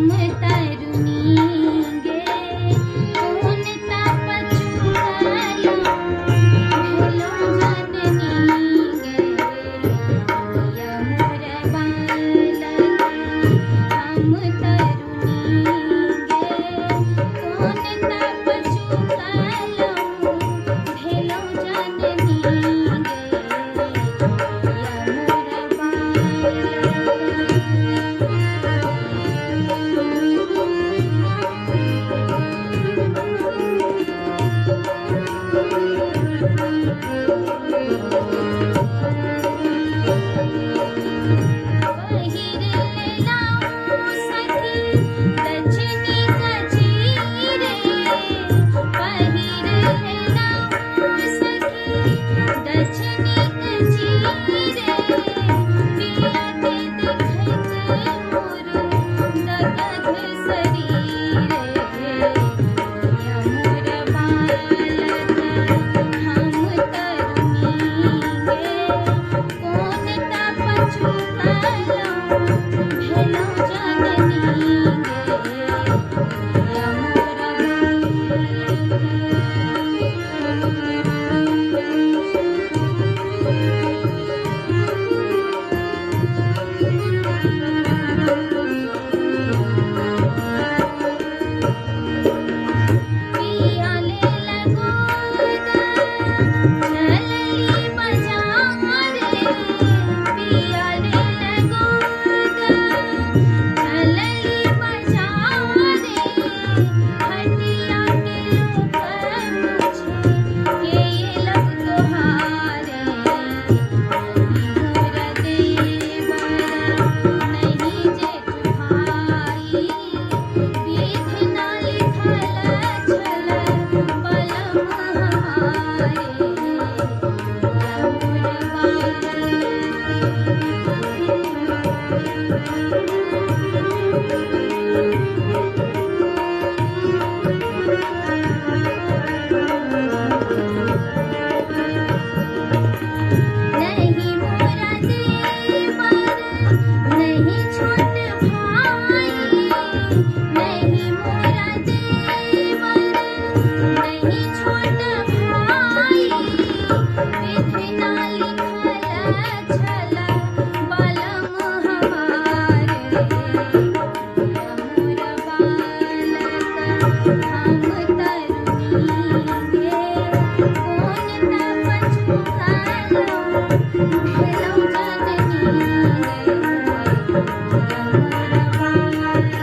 हम तरुणी गे, कोन तप चुकलहुँ भेलहुँ जननी गे। पिया मोर बालक हम तरुणी गे, कोन तप चुकलहुँ भेलहुँ जननी गे। पिया मोर बालक। पहिर लेलहुँ सखी दक्षिणी कचीरे, पहिर लेलहुँ सखी दक्षिणी कचीरे। पिया के देखैत मोर दगध शरीरे। पिया मोर बालक हम तरुणी गे, कोन तप चुकलहुँ भेलहुँ जननी गे। पिया मोर बालक। पिया लेल गोद चलली बजारे, पिया लेल गोद चलली बजारे। हटिया के लोक पूछे के लग तोहारे। नहीं मोर देवर नहीं जेठ भाई, विधि न लिखल छल बलम हमारे। पिया मोर बालक। नहीं मोरा देवर नहीं छोट भाई, नहीं मोरा देवर नहीं छोट भाई। विधि न लिखल छल बलम हमारे। पिया मोर बालक हम तरुणी गे, कोन तप चुकलहुँ भेलहुँ जननी गे। पिया मोर बालक।